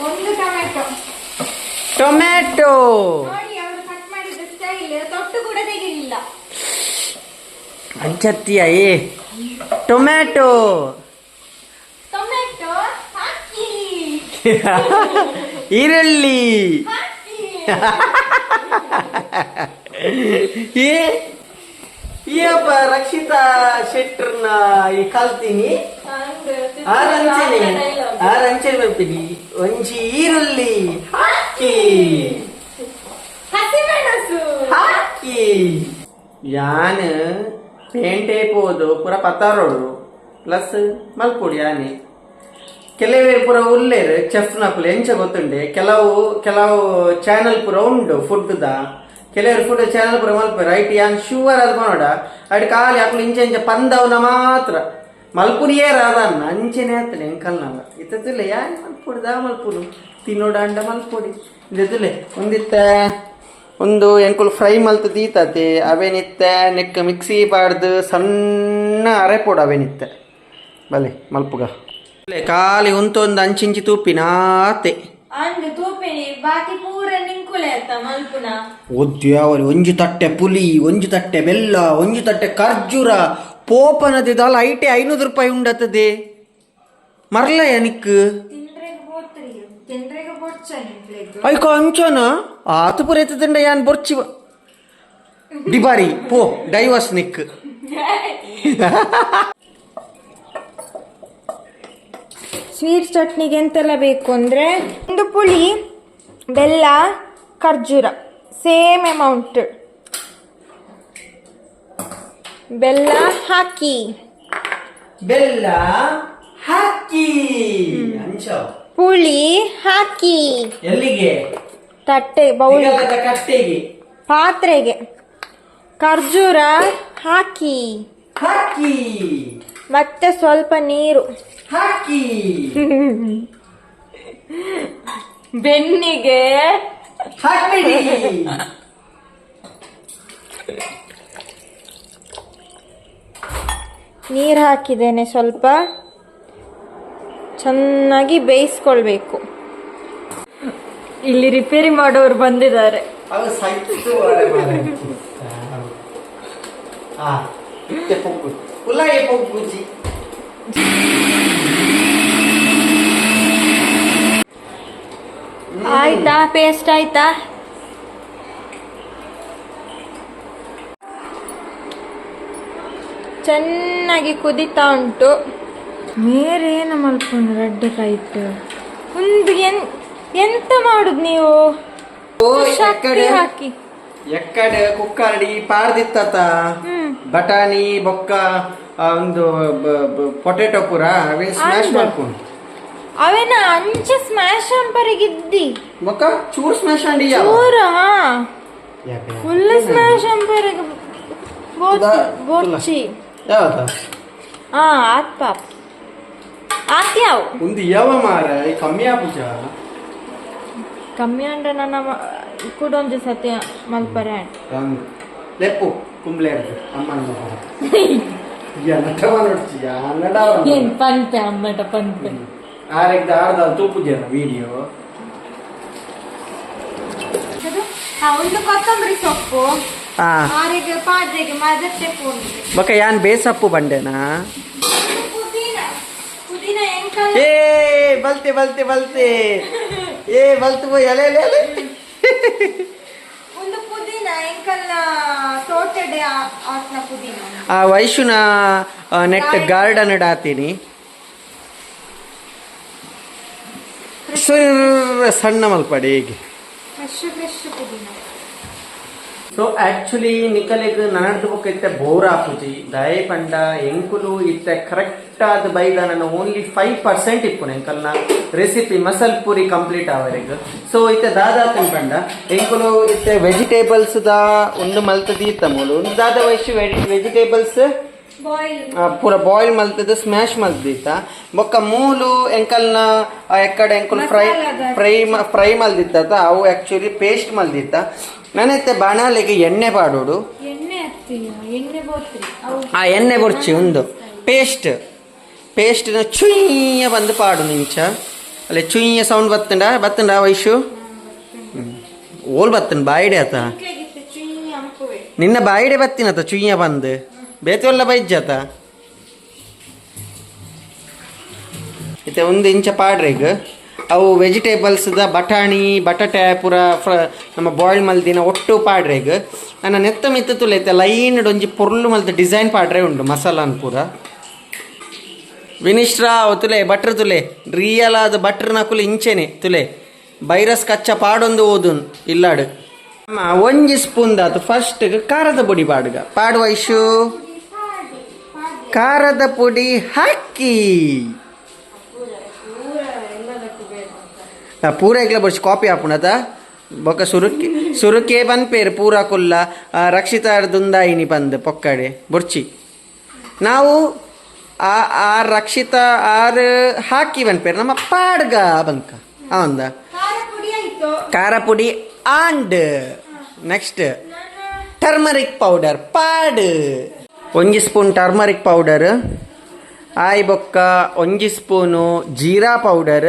ಒಂದು ಟೊಮೆಟೊ. ಟೊಮ್ಯಾಟೊ ನೋಡಿ ಅವರು ಕಟ್ ಮಾಡಿದ ಸ್ಟೈಲ್ ತೊಟ್ಟು ಕೂಡ ತೆಗಿಲಿಲ್ಲ. ಅಂಚತ್ತಿಯ ಏ ಟೊಮ್ಯಾಟೊ ಟೊಮೆಟೊ ಹಾಕಿ ಈರುಳ್ಳಿ ಹಾಕಿ. ಏ ಏಪ್ಪ ರಕ್ಷಿತಾ ಶೆಟ್ಟರ್ನ ಈ ಕಲ್ತೀನಿ. ಆರಂಚನೆ ಆರಂಚನೆ ಬರ್ತೀನಿ ಒಂಜಿ ಈರುಳ್ಳಿ ಹಾಕಿ ಹಸಿಮೆಣಸು ಹಾಕಿ. ಯಾನ್ ಪೇಂಟೆ ಪೋದು ಪೂರ ಪತ್ತಾರೋಡು ಪ್ಲಸ್ ಮಲ್ಪೊಡಿ ಯಾನೆ ಕೆಲವೇ ಪೂರ ಉಲ್ಲೇರು ಚೆಫ್ನಕುಲು ಎಂಚ ಗೊತ್ತುಂಡೆ ಕೆಲವು ಕೆಲವು ಚಾನಲ್ ಪೂರ ಉಂಡು ಫುಡ್ದ ಕೆಲವರು ಫುಡ್ ಚಾನಲ್ ಪೂರ ಮಲ್ಪೆರ್ ಐಟ್ ಯಾನ್ ಶುವರ್ ಅದು ಪನೋಡ ಐಟ್ ಖಾಲಿ ಅಕುಲು ಇಂಚ ಇಂಚ ಪಂದವನ ಮಾತ್ರ ಮಲ್ಪುನಿಯೇ ರಾದನ್ನ ಅಂಚೆನೆ ಆತನೆ ಎಂಕಲ್ನಲ್ಲ ಇತ್ತತಿಲ್ಲ ಯಾನ್ ಮಲ್ಪೊಡಿ ದಾ ಮಲ್ಪುನು ತಿನ್ನೋಡಾಂಡ ಮಲ್ಪೊಡಿ ಇದ್ದತಿಲ್ಲ ಒಂದಿತ್ತ ಒಂದು ಎಂಕುಲು ಫ್ರೈ ಮಲ್ತ್ ದೀತತೆ ಅವೇನಿತ್ತೆ ನೆಕ್ ಮಿಕ್ಸಿ ಪಾಡ್ದು ಸಣ್ಣ ಅರೆಪೊಡು ಅವೇನಿತ್ತೆ ಬಲೆ ಮಲ್ಪುಗ ಖಾಲಿ ಉಂತೊಂದು ಅಂಚಿಂಚಿ ತೂಪಿನಾತೆ. ಅಂದು ತೂಪಿನಿ ಬಾಕಿ ಪೂರ ನಿಂಕುಲೆ ಅತ್ತ ಮಲ್ಪುನ. ಒದ್ಯಾವರಿ ಒಂಜಿ ತಟ್ಟೆ ಪುಲಿ ಒಂಜಿ ತಟ್ಟೆ ಬೆಲ್ಲ ಒಂಜಿ ತಟ್ಟೆ ಖರ್ಜೂರ ಪೋಪನದಿ ದಾಲ ಐಟೆ 500 ರೂಪಾಯಿ ಉಂಡತದೆ ಮರ್ಲಯ ನಿಕ್ ತಿಂದ್ರೆ ಹೋತ್ರಿ. ತಿಂಡ್ರೆಗೆ ಬೊರ್ಚ ನಿಂಕ್ಲೆಗ್. ಐಕೋ ಅಂಚನ ಆತು ಪುರೈತದಂಡ ಯಾನ್ ಬೊರ್ಚಿ ಡಿಬಾರಿ ಪೋ ಡೈವರ್ಸ್ ನಿಕ್. ಸ್ವೀಟ್ ಚಟ್ನಿಗೆ ಎಂತೆಲ್ಲ ಬೇಕು ಅಂದರೆ ಒಂದು ಪುಳಿ, ಬೆಲ್ಲ, ಖರ್ಜೂರ ಸೇಮ್ ಅಮೌಂಟ್. ಬೆಲ್ಲ ಹಾಕಿ. ಬೆಲ್ಲ ಹಾಕಿ ಅಂಚ. ಪುಳಿ ಹಾಕಿ. ಎಲ್ಲಿಗೆ? ತಟ್ಟೆ ಬೌಲ್. ತಿಗಲದ ಕಟ್ಟೆಗೆ. ಪಾತ್ರೆಗೆ. ಖರ್ಜೂರ ಹಾಕಿ. ಹಾಕಿ. ಮತ್ತೆ ಸ್ವಲ್ಪ ನೀರು ಹಾಕಿ. ಬೆನ್ನಿಗೆ ಹಾಕ್ಬಿಡಿ. ನೀರು ಹಾಕಿದ್ದೇನೆ ಸ್ವಲ್ಪ. ಚೆನ್ನಾಗಿ ಬೇಯಿಸ್ಕೊಳ್ಬೇಕು. ಇಲ್ಲಿ ರಿಪೇರಿ ಮಾಡೋರು ಬಂದಿದ್ದಾರೆ. ಅವು ಸೈತು ಆ ಇತ್ತೆ ಪೊಗ್ಗು ಉಲಾಯಿ ಪೊಗ್ಗುಜಿ. ಆಯ್ತಾ? ಪೇಸ್ಟ್ ಆಯ್ತಾ? ಚೆನ್ನಾಗಿ ಕುದಿತಾ ಉಂಟು. ಮೇರೇನು ಮಲ್ಕೊಂಡು ರೆಡ್ ಕೈಟ್ ಒಂದು ಎಂತ ಮಾಡುದು ನೀವು? ಓ, ಶಕ್ತಿ ಎಕ್ಕಡೆ ಹಾಕಿ. ಎಕ್ಕಡೆ ಕುಕ್ಕರ್ಡಿ ಪಾರ್ದಿತ್ತ ಬಟಾಣಿ ಬೊಕ್ಕ ಒಂದು ಪೊಟೆಟೊ ಪೂರ ಅವೇ ಸ್ಮ್ಯಾಶ್ ಅಂದು. ಮಾಡ್ಕೊಂಡು. ಅವೇನ ಅಂಚೆ ಸ್ಮ್ಯಾಶ್ ಅಂಪರಿಗಿದ್ದಿ. ಬೊಕ್ಕ ಚೂರ್ ಸ್ಮ್ಯಾಶ್ ಅಂಡಿ. ಚೂರ ಫುಲ್ ಸ್ಮ್ಯಾಶ್ ಅಂಪರಿಗೆ ಬೋರ್ಚಿ. ಯಾವದ? ಹಾ, ಆತ್ ಪಾಪ್ ಆತ್ ಯಾವ. ಒಂದು ಯಾವ ಮಾರ ಕಮ್ಮಿ ಆಪುಜ. ಕಮ್ಮಿ ಅಂದ್ರೆ ನನ್ನ ಕೂಡೊಂಜಿ ಸತಿ ಮಲ್ಪರೆ. ಲೆಪ್ಪು ಕುಂಬ್ಳೆ ಅಮ್ಮ ನಟವ ನೋಡ್ತಿ. ಏನ್ ಪಂತೆ ಅಮ್ಮಟ ಪಂತೆ. ಆರೆಗ್ದ ಆರ್ದ ತೂಪುಜನ ವಿಡಿಯೋ. ಒಂದು ಕೊತ್ತಂಬರಿ ಸೊಪ್ಪು ಆರಿಗೆ ಪಾದ್ರೆಗೆ ಮದತ್ತೆ ಪೂಂಡಿ. ಬೊಕ ಯಾನ್ ಬೇಸಪ್ಪು ಬಂಡೆನಾ? ಪುದೀನ ಪುದೀನ ಎಂಕಲ್. ಏ ಬಲ್ತೆ ಬಲ್ತೆ ಬಲ್ತೆ ಏ ಬಲ್ತು ಪೋಯ್ ಅಲೆ ಅಲೆ ಅಲೆ. ಒಂದು ಪುದೀನ ಎಂಕಲ್ನ ತೋಟಡೆ ಆತ್ನ ಪುದೀನ. ಆ ವೈಶುನ ನೆಟ್ ಗಾರ್ಡನ್ ಆತೀನಿ ಸುರ್ರ ಸಣ್ಣ ಮಲ್ಪಡೆ ಹೀಗೆ. ಫ್ರೆಶ್ ಫ್ರೆಶ್ ಪುದೀನ. ಸೊ ಆಕ್ಚುಲಿ ನಿಕಲೆಗ್ ನನಡ್ದು ಬೊಕ್ಕ ಇತ್ತೆ ಬೋರ್ ಆಪುಜಿ ದಯ ಪಂಡ ಎಂಕುಲು ಇತ್ತೆ ಕರೆಕ್ಟ್ ಆದ ಬೈದ ನನ್ನ ಓನ್ಲಿ 5% ಇಪ್ಪುನ ಎಂಕಲ್ನ ರೆಸಿಪಿ ಮಸಲ್ ಪೂರಿ ಕಂಪ್ಲೀಟ್ ಆವರೆಗ್. ಸೊ ಇತ್ತೆ ದಾದಾ ಪಂಡ ಎಂಕುಲು ಇತ್ತೆ ವೆಜಿಟೇಬಲ್ಸ್ ದ ಒಂದು ಮಲ್ತದೀತ ಮೂಲು ಒಂದು ದಾದ ವಯಸ್ಸು ವೆಜಿಟೇಬಲ್ಸ್ ಬಾಯ್ಲ್ ಪೂರ ಬಾಯ್ಲ್ ಮಲ್ತದ ಸ್ಮ್ಯಾಶ್ ಮಲ್ದಿತ್ತ. ಬೊಕ್ಕ ಮೂಲು ಎಂಕಲ್ನ ಎಕ್ಕಡೆ ಎಂಕುಲು fry fry fry ಮಲ್ದಿತ್ತ ಅವು ಆಕ್ಚುಲಿ ಪೇಸ್ಟ್ ಮಲ್ದಿತ್ತ. ನಾನೈತೆ ಬಾಣಲೆಗೆ ಎಣ್ಣೆ ಪಾಡೋಡು. ಎಣ್ಣೆ ಹಾಕ್ತೀಯ? ಎಣ್ಣೆ ಬೋತ್ರಿ ಅವು. ಆ ಎಣ್ಣೆ ಬೊರ್ಚಿ ಒಂದು ಪೇಸ್ಟ್ ಪೇಸ್ಟ್ ಚುಯ್ಯ ಬಂದು ಪಾಡು ನಿಂಚ ಅಲ್ಲೇ ಚುಯ್ಯ ಸೌಂಡ್ ಬತ್ತಂಡ ಬತ್ತಂಡ ವೈಶು ಓಲ್ ಬತ್ತಂಡ ಬಾಯಿಡೆ ಆತ. ಎಂಕ್ಲೆಗಿತ್ತೆ ಚುಯ್ಯಿ ಅಂಪುವೆ. ನಿನ್ನ ಬಾಯಿಡೆ ಬತ್ತಿನತ ಚುಯ್ಯ ಬಂದು ಬೇತೊಲ್ಲ ಬೈಜ್ಜಾತ ಇತ್ತೆ ಒಂದು ಇಂಚ ಪಾಡ್ರೆಗ್ ಅವು ವೆಜಿಟೇಬಲ್ಸ್ದ ಬಟಾಣಿ ಬಟಾಟೆ ಪೂರ ಫ್ರ ನಮ್ಮ ಬಾಯ್ಲ್ ಮಲ್ದಿನ ಒಟ್ಟು ಪಾಡ್ರೆಗ್ ನನ್ನ ನೆತ್ತ ಮಿತ್ತ ತುಲೈತೆ ಲೈನ್ ಒಂಜಿ ಪೊರ್ಲು ಮಲ್ತ ಡಿಸೈನ್ ಪಾಡ್ರೆ ಉಂಡು ಮಸಾಲಾನ್ ಪೂರ. ವಿನಿಶ್ರಾ ತುಲೆ ಬಟ್ರ್ ತುಲೆ ರಿಯಲ್ ಆದ ಬಟ್ರ್ ನಕುಲು ಇಂಚೆನೆ ತುಲೆ ಬೈರಸ್ ಕಚ್ಚ ಪಾಡೊಂದು ಓದುನ್ ಇಲ್ಲಾಡು. ಅಮ್ಮ ಒಂಜಿ ಸ್ಪೂನ್ ದಾತು ಫಸ್ಟ್ ಖಾರದ ಪುಡಿ ಪಾಡುಗ ಪಾಡುವ ಇಶು ಖಾರದ ಪುಡಿ ಹಾಕಿ. ಪೂರ ಎಗ್ಲ ಬರ್ಚಿ ಕಾಪಿ ಹಾಪುಣತ ಬೊಕ ಸುರುಕಿ ಸುರುಕೆ ಪನ್ಪೇರು ಪೂರ ಕುಲ್ಲ ರಕ್ಷಿತಾರ್ದುಂದಾಯಿನಿ ಪಂದ್ ಪೊಕ್ಕಡೆ ಬೊರ್ಚಿ ನಾವು ಆ ಆ ರಕ್ಷಿತ ಆರ್ ಹಾಕಿ ಪನ್ಪೇರು ನಮ್ಮ ಪಾಡ್ಗ ಬಂಕ ಅವಂದ. ಖಾರ ಪುಡಿ ಆಯ್ತು. ಖಾರ ಪುಡಿ and next turmeric powder ಪಾಡ್ ಒಂಜಿ spoon turmeric powder ಆಯ್ ಬೊಕ್ಕ ಒಂಜಿ spoon jeera powder.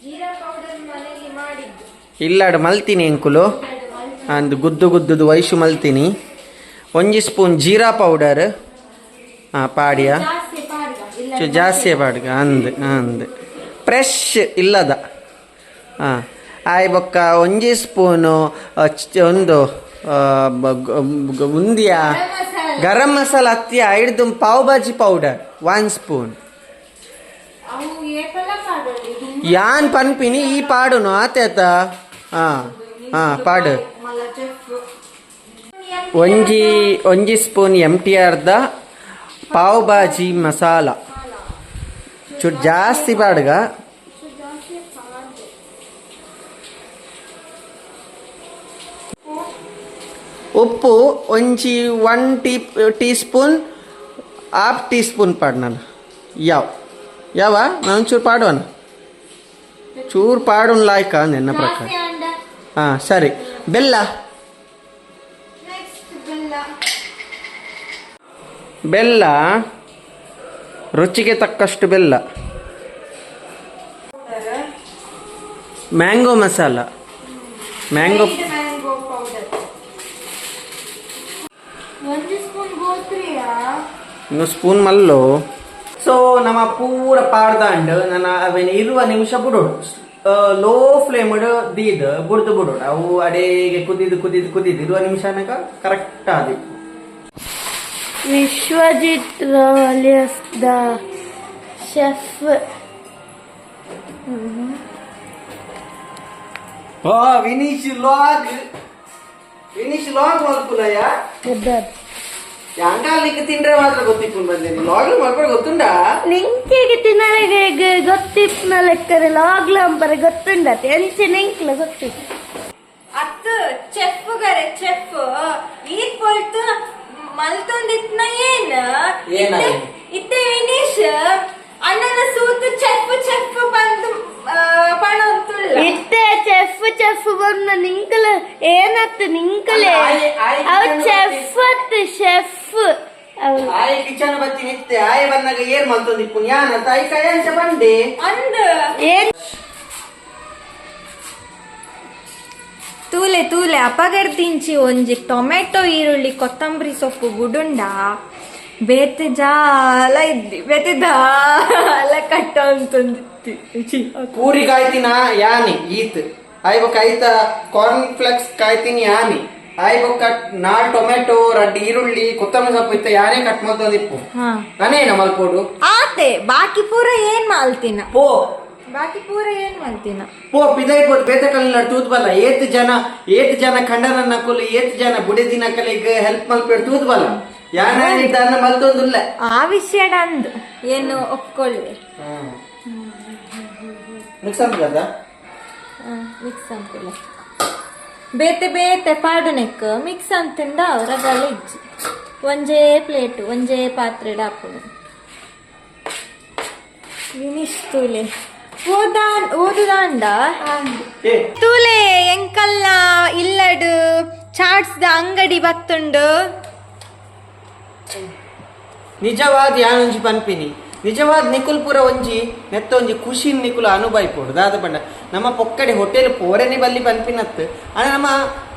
Jeera powder ಮನೆಯಲ್ಲಿ ಮಾಡಿದ್ದು. ಇಲ್ಲಾಡು ಮಲ್ತೀನಿ ಎಂಕುಲು ಅಂದ್ ಗುದ್ದು ಗುದ್ದುದು ವೈಶು ಮಲ್ತೀನಿ. ಒಂಜಿ ಸ್ಪೂನ್ ಜೀರಾ ಪೌಡರ್ ಹಾಂ ಪಾಡಿಯ. ಜಾಸ್ತಿ ಪಾಡ್ಗ ಇಲ್ಲ. ಚೂರು ಜಾಸ್ತಿ ಪಾಡ್ಗ ಅಂದ್ ಅಂದ್ ಫ್ರೆಶ್ ಇಲ್ಲದ. ಹಾಂ ಆಯ್ ಬೊಕ್ಕ ಒಂಜಿ ಸ್ಪೂನು ಒಂದು ಉಂದಿಯ ಗರಂ ಮಸಾಲ ಅತ್ತಿ ಐಡ್ದು ಪಾವ್ ಭಾಜಿ ಪೌಡರ್ 1 ಸ್ಪೂನ್. ಯಾನ್ ಪನ್ಪಿನಿ ಈ ಪಾಡುನು ಆತೇತ. ಹಾಂ ಹಾಂ ಪಾಡು. ಒಂಜಿ ಒಂಜಿ spoon M T ಆರ್ದ pav bhaji masala ಚೂರು ಜಾಸ್ತಿ ಪಾಡುಗ. ಉಪ್ಪು ಒಂಜಿ 1 tea spoon, half tea spoon ಪಾಡು ನಾನು. ಯಾವ ಯಾವ ನಾನು ಚೂರು ಪಾಡುವನ ಚೂರು ಪಾಡುನ್ ಲಾಯ್ಕ ನಿನ್ನ ಪ್ರಕಾರ. ಹಾಂ ಸರಿ. ಬೆಲ್ಲ ಬೆಲ್ಲ ರುಚಿಗೆ ತಕ್ಕಷ್ಟು ಬೆಲ್ಲ. Mango masala, mango powder 1 spoon ಗೋತ್ರಿಯಾ ಇನ್ನು ಸ್ಪೂನ್ ಮಲ್ಲು. ಸೊ ನಮ್ಮ ಪೂರ ಪಾಡ್ದಾಂಡ್ ನನ್ನ ಅವೇನು 20 ನಿಮಿಷ ಬಿಡೋಡು, ಲೋ ಫ್ಲೇಮ್ ದೀದ್ ಬುಡ್ದು ಬಿಡೋಡು. ಅವು ಅಡೇಗೆ ಕುದಿದು ಕುದಿದು ಕುದಿದು 20 ನಿಮಿಷ ಅನಕ ಕರೆಕ್ಟ್ ಆದಿತ್ತು. Vishwajit Rao alias the chef. Vineesh log, Vineesh log ಮಲ್ಪುಲಯ್ಯ. ಯಾಂಗಾಲಿಕ್ಕೆ ತಿಂದ್ರೆ ಮಾತ್ರ ಗೊತ್ತಿಪ್ಪು ಬಂದೇನಿ ಲಾಗ್ ಮಲ್ಪಡ ಗೊತ್ತುಂಡಾ? ನಿಂಕೆಗೆ ತಿನ್ನರೆಗೆ ಗೊತ್ತಿಪ್ಪನ ಲೆಕ್ಕರೆ ಲಾಗ್ಲ ಅಂಪರೆ ಗೊತ್ತುಂಡತೆ ಎಂಚೆ ನಿಂಕ್ಲ ಗೊತ್ತಿತ್ತು. ಅತ್ತು ಚೆಫ್ ಗರೆ ಚೆಫ್ ಈ ಪೊಲ್ತು ಮಲ್ತೊಂದಿತ್ನ ಏನ್ ಏನಾಯ್ತು? ಇತ್ತೆ ವಿನೀಶ್ ಅಣ್ಣನ ಸೂತು ಚೆಫ್ ಚೆಫ್ ಬಂದು ಪಣಂತುಳ್ಳ. ಇತ್ತೆ ಚೆಫ್ ಚೆಫ್ ಬಂದ ನಿಂಕಲ ಏನತ್ತು ನಿಂಕಲೆ ಅವ್ ಚೆಫ್ ಅತ್ತು ಚೆಫ್ ಅವ್. ಆಯ್ ಕಿಚನ್ ಬತ್ತಿ ನಿತ್ತೆ ಆಯ್ ಬಂದಾಗ ಏನ್ ಮಲ್ತೊಂದಿಪ್ಪು ಯಾನ ತಾಯಿ ಕೈ ಅಂಚ ಬಂಡೆ ಅಂದ್ ಏನ್ ತೂಲೆ ತೂಲೆ ಅಪಗರ್ದಿಂಚಿ ಒಂಜಿ ಟೊಮೆಟೊ ಈರುಳ್ಳಿ ಕೊತ್ತಂಬರಿ ಸೊಪ್ಪು ಬುಡುಂಡ ಬೇತೆ ಜಾಲ ಇದ್ದಿ ಬೇತೆ ದಾಲ ಕಟ್ಟ ಅಂತಂದಿತ್ತಿ. ಪೂರಿ ಕಾಯ್ತಿನ ಯಾನಿ ಈತ್ ಆಯ್ ಬೊಕ್ಕ ಐತ ಕಾರ್ನ್ ಫ್ಲೆಕ್ಸ್ ಕಾಯ್ತೀನಿ ಯಾನಿ ಆಯ್ ಬೊಕ್ಕ ನಾಲ್ ಟೊಮೆಟೊ ರಡ್ಡ್ ಈರುಳ್ಳಿ ಕೊತ್ತಂಬರಿ ಸೊಪ್ಪು ಇತ್ತ ಯಾನೇ ಕಟ್ ಮಲ್ತೊಂದಿಪ್ಪು. ನಾನೇನ ಮಲ್ಪೋಡು? ಆತೆ ಬಾಕಿ ಪೂರ ಏನ್ ಮಾಲ್ತಿನ? ಪೋ. ಬಾಕಿ ಪೂರ ಏನ್ ಮಾಲ್ತಿನ? ಪೋ ಪಿದೈ ಪೋದು ಬೇತೆ ಕಲ್ಲಿನ ತೂತ್ ಬಲ್ಲ. ಏತ್ ಜನ ಏತ್ ಜನ ಖಂಡನ ನಕುಲು ಏತ್ ಜನ ಬುಡೆದಿ ನಕಲಿಗ್ ಹೆಲ್ಪ್ ಮಲ್ಪೇಡ್ ತೂತ್ ಬಲ್ಲ. ಯಾನ ಇದ್ದಾನ ಮಲ್ತೊಂದುಲ್ಲ. ಆ ವಿಷಯ ಅಂದ್ ಏನು ಒಪ್ಕೊಳ್ಳಿ. ಮಿಕ್ಸ್ ಅಂತದ. ಮಿಕ್ಸ್ ಅಂತಿಲ್ಲ ಬೇತೆ ಬೇತೆ ಪಾಡುನೆಕ್ ಮಿಕ್ಸ್ ಅಂತಂಡ ಅವರ ಇಜ್ಜಿ ಒಂಜೇ ಪ್ಲೇಟ್ ಒಂಜೇ ಪಾತ್ರೆ ಹಾಪುನು. ವಿನಿಶ್ ತೂಲೆ ಓದಾನ್ ಓದುದಾಂಡ ತೂಲೆ ಎಂಕಲ್ಲ ಇಲ್ಲಡು ಚಾಟ್ಸ್ ದ ಅಂಗಡಿ ಬತ್ತುಂಡು. ನಿಜವಾದ ಯಾನೊಂಜಿ ಪನ್ಪಿನಿ ನಿಜವಾದ ನಿಕುಲ್ ಪೂರ ಒಂಜಿ ನೆತ್ತ ಒಂಜಿ ಖುಷಿ ನಿಕುಲು ಅನುಭವಿಪೋಡು ದಾದ ಪಂಡ ನಮ್ಮ ಪೊಕ್ಕಡೆ ಹೋಟೆಲ್ ಪೋರೆನೆ ಬಲ್ಲಿ ಪನ್ಪಿನತ್ತು. ಆಂಡ ನಮ್ಮ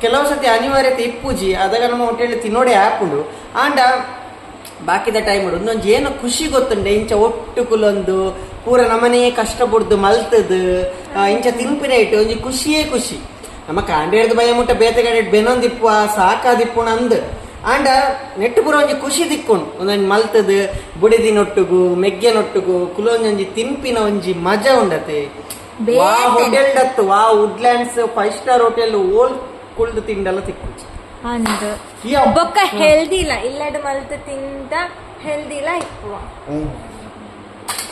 ಕೆಲವು ಸತಿ ಅನಿವಾರ್ಯತೆ ಇಪ್ಪುಜಿ ಅದಾಗ ನಮ್ಮ ಹೋಟೆಲ್ ತಿನ್ನೋಡೆ ಆಪುಂಡು. ಆಂಡ ಬಾಕಿದ ಟೈಮ್ ಒಂದೊಂಜಿ ಏನೋ ಖುಷಿ ಗೊತ್ತುಂಡೆ ಇಂಚ ಒಟ್ಟು ಕುಲೊಂದು ಪೂರ ನಮ್ಮನೇ ಕಷ್ಟ ಬುಡ್ದು ಮಲ್ತದು ಇಂಚ ತಿನ್ಪಿನ ಇಟ್ಟು ಒಂಜಿ ಖುಷಿಯೇ ಖುಷಿ. ನಮ್ಮ ಕಾಂಡೇರ್ದ ಭಯ ಮುಟ್ಟ ಬೇತೆ ಕಡೆ ಬೆನೊಂದಿಪ್ಪು ಸಾಕಾದಿಪ್ಪುಣ ಅಂದ್ ಆಂಡ ನೆಟ್ಟು ಪೂರ ಒಂಜಿ ಖುಷಿ ದಿಕ್ಕೊಂಡು ಒಂದೊಂಜಿ ಮಲ್ತದು ಬುಡಿದಿನೊಟ್ಟುಗು ಮೆಗ್ಗೆನೊಟ್ಟುಗು ಕುಲೊಂಜೊಂಜಿ ತಿನ್ಪಿನ ಒಂಜಿ ಮಜಾ ಉಂಡತೆ. ವಾ ಹೋಟೆಲ್ ಡತ್ತು ವಾ Woodlands 5 star hotel ಓಲ್ ಕುಳ್ದು ತಿಂಡಲ್ಲ ತಿಕ್ಕುಜಿ. ಅಂದ್ ಬೊಕ್ಕ ಹೆಲ್ದಿ ಇಲ್ಲ ಇಲ್ಲಡ್ ಮಲ್ತು ತಿಂದ ಹೆಲ್ದಿ ಇಲ್ಲ ಇಪ್ಪುವ.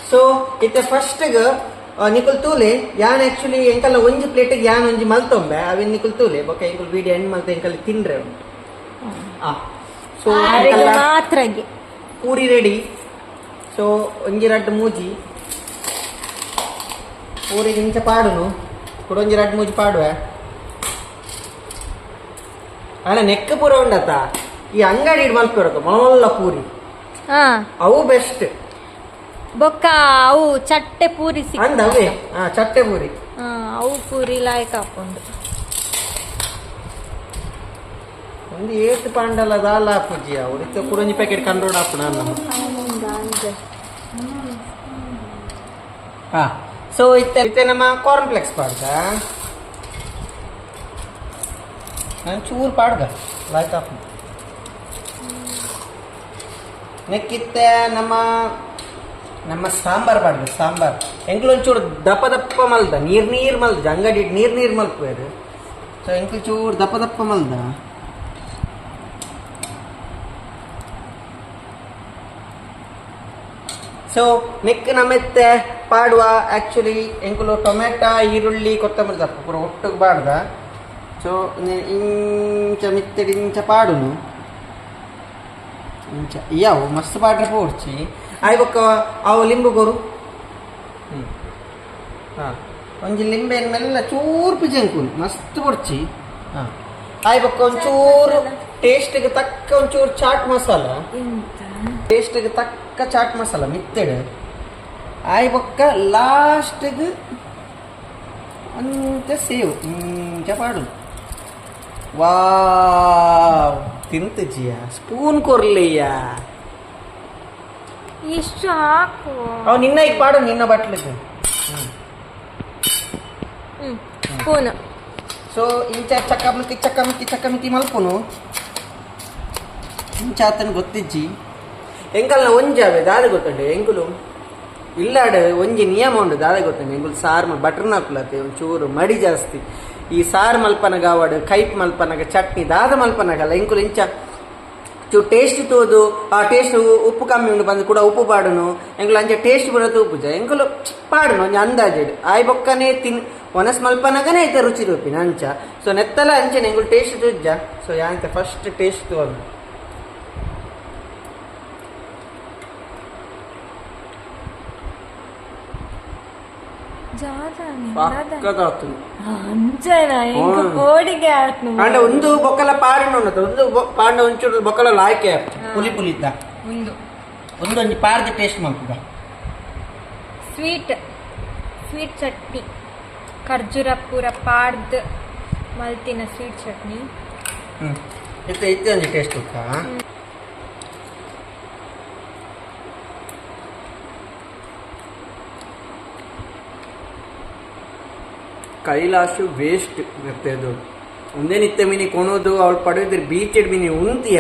ಸೊ ಇತ್ತೆ ಫಸ್ಟ್ ನಿಕುಲ್ ತೂಲೆ ಯಾನ್ ಆಕ್ಚುಲಿ ಎಂಕಲ್ಲ ಒಂಜಿ ಪ್ಲೇಟ್ ಯಾನ್ ಒಂಜಿ ಮಲ್ತೊಂಬೆ ಅವೇನ್ ನಿಕುಲ್ ತೂಲೆ ಬೊಕ್ಕ ಎಂಕುಲ್ ವಿಡಿಯೋ ಎಂಡ್ ಮಲ್ತ ಎಂಕಲ್ ತಿಂಡ್ರೆ ಉಂಟು. ಸೊ ಮಾತ್ರಗೆ ಪೂರಿ ರೆಡಿ. ಸೊ ಒಂಜಿ ರಡ್ಡ್ ಮೂಜಿ ಪೂರಿ ಇಂಚ ಪಾಡುನು ಕುಡ ಒಂಜಿ ರಡ್ಡ್ ಮೂಜಿ ಪಾಡುವೆ ಅಣ್ಣ ನೆಕ್ ಪೂರ ಉಂಡತ ಈ ಅಂಗಡಿ ಇಡ್ ಮಲ್ಪಿರತ್ತ ಮೊಲ್ಲ ಪೂರಿ ಅವು ಬೆಸ್ಟ್. ಬೊಕ್ಕ ಅವು ಚಟ್ಟೆ ಪೂರಿ ಅಂದ ಅವೇ ಚಟ್ಟೆ ಪೂರಿ. ಅವು ಪೂರಿ ಲಾಯ್ಕ್ ಹಾಕೊಂಡು ಒಂದು ಏತ್ ಪಾಂಡಲ ದಾಲ ಪೂಜಿ ಅವ್ರು ಇತ್ತ ಕುಡೊಂಜಿ ಪ್ಯಾಕೆಟ್ ಕಂಡ್ರೋಡ್ ಹಾಪುಣ. So ಇತ್ತೆ ಇತ್ತೆ ನಮ್ಮ ಕಾರ್ನ್ ಫ್ಲೆಕ್ಸ್ ಪಾಡ್ದ ನಾನು ಚೂರು ಪಾಡ್ದ ಲೈಟ್ ಆಫ್ ನೆಕ್ಕಿತ್ತೆ ನಮ್ಮ ನಮ್ಮ ಸಾಂಬಾರ್ ಪಾಡ್ದ ಸಾಂಬಾರ್. ಎಂಕ್ಲು ಒಂಚೂರು ದಪ್ಪ ದಪ್ಪ ಮಲ್ದ, ನೀರು ನೀರು ಮಲ್ದ, ಅಂಗಡಿ ನೀರು ನೀರು ಮಲ್ಪುವೆರು. ಸೊ ಎಂಕ್ಲು ಚೂರು ದಪ್ಪ ದಪ್ಪ ಮಲ್ದ. ಸೊ ನೆಕ್ ನಮ್ಮೆತ್ತೆ ಪಾಡುವ ಆ್ಯಕ್ಚುಲಿ ಎಂಕುಲು ಟೊಮೆಟೊ, ಈರುಳ್ಳಿ, ಕೊತ್ತಂಬರಿ ದಪ್ಪ ಪೂರ ಒಟ್ಟಿಗೆ ಬಾಡ್ದ. ಸೊ ಇಂಚ ಮಿತ್ತಡಿ ಇಂಚ ಪಾಡುನು ಇಂಚ ಇಯಾವು ಮಸ್ತ್ ಪಾಡ್ರೆ ಪೋಡ್ಚಿ. ಆಯ್ ಬೊಕ್ಕ ಅವು ಲಿಂಬು ಕೊರು. ಹಾಂ, ಒಂಜಿ ಲಿಂಬೆನ್ ಮೆಲ್ಲ ಚೂರು ಪಿಜಂಕುನು ಮಸ್ತ್ ಪೊಡ್ಚಿ. ಹಾಂ, ಆಯ್ ಬೊಕ್ಕ ಒಂಚೂರು ಟೇಸ್ಟ್ಗೆ ತಕ್ಕ ಒಂಚೂರು ಚಾಟ್ ಮಸಾಲ, ಟೇಸ್ಟ್ಗೆ ತಕ್ಕ ಚಾಟ್ ಮಸಾಲ ಮಿತ್ತೆಡು. ಆಯ್ ಬೊಕ್ಕ ಲಾಸ್ಟ್ಗೆ ಅಂಚ ಸೇವ್ ಇಂಚ ಪಾಡು. ವಾವ್, ತಿಂತಜಿಯ ಸ್ಪೂನ್ ಕೊರ್ಲಿಯ. ಇಷ್ಟು ಹಾಕು. ಅವ್ ನಿನ್ನ ಈಗ ಪಾಡು ನಿನ್ನ ಬಟ್ಲಿಗೆ. ಸ್ಪೂನ್. ಸೊ ಇಂಚ ಚಕಮಕಿ ಚಕಮಕಿ ಚಕಮಕಿ ಮಲ್ಪುನು ಇಂಚ ಆತನ ಗೊತ್ತಿಜ್ಜಿ. ಎಂಕಲ್ನ ಒಂಜಾವೆ ದಾದ ಗೊತ್ತುಂಡು ಎಂಕುಲು ಇಲ್ಲಾಡ ಒಂಜಿ ನಿಯಮ ಉಂಡು ದಾದ ಗೊತ್ತುಂಡು. ಎಂಕುಲು ಸಾರು ಬಟರ್ ನಾಕುಲತೆ ಒಂಚೂರು ಮಡಿ ಜಾಸ್ತಿ. ಈ ಸಾರು ಮಲ್ಪನಗ ಆವಡ್, ಕೈಪ್ ಮಲ್ಪನಗ, ಚಟ್ನಿ ದಾದ ಮಲ್ಪನಗಲ್ಲ ಎಂಕುಲು ಇಂಚ ಚೂರು ಟೇಸ್ಟ್ ತೋದು, ಆ ಟೇಸ್ಟ್ ಉಪ್ಪು ಕಮ್ಮಿ ಉಂಡು ಬಂದು ಕೂಡ ಉಪ್ಪು ಪಾಡುನು. ಎಂಕುಲು ಅಂಚ ಟೇಸ್ಟ್ ಬರೋದು ಉಪ್ಪು ಎಂಕುಲು ಪಾಡುನು ಒಂಜಿ ಅಂದಾಜಿಡ್. ಆಯ್ ಬೊಕ್ಕನೆ ತಿನ್ ಒನಸ್ ಮಲ್ಪನಗನೇ ಐತೆ ರುಚಿ ರೂಪಿನ ಅಂಚ. ಸೊ ನೆತ್ತಲ ಅಂಚನೆ ಎಂಕುಲು ಟೇಸ್ಟ್ ತುಜ್ಜ. ಸೊ ಯಾಂತ ಫಸ್ಟ್ ಟೇಸ್ಟ್ ತೋದು. ಅಂಡ ಒಂದು ಬೊಕ್ಕಲ ಪಾಡಿನ ಉಂಟು, ಒಂದು ಪಾಂಡ ಒಂಚೂರು ಬೊಕ್ಕಲ ಲಾಯ್ಕೆ ಪುಲಿ ಪುಲಿದ್ದ ಒಂದು ಒಂದೊಂಜಿ ಪಾರ್ದ ಟೇಸ್ಟ್ ಮಲ್ಪುಗ. ಸ್ವೀಟ್ ಸ್ವೀಟ್ ಚಟ್ನಿ, ಖರ್ಜೂರ ಪೂರ ಪಾಡ್ದ್ ಮಲ್ತಿನ ಸ್ವೀಟ್ ಚಟ್ನಿ. ಇತ್ತೆ ಇತ್ತೆ ಒಂಜಿ ಟೇಸ್ಟ್ ಉಕ್ಕ. ಕೈಲಾಸು ವೇಸ್ಟ್ ಅದು ಒಂದೇ ನಿತ್ಯ ಮಿನಿ ಕೊಣೋದು ಅವಳು ಪಡೆದಿದ್ರೆ ಬೀಚ್ ಮಿನಿ ಉಂತಿಯ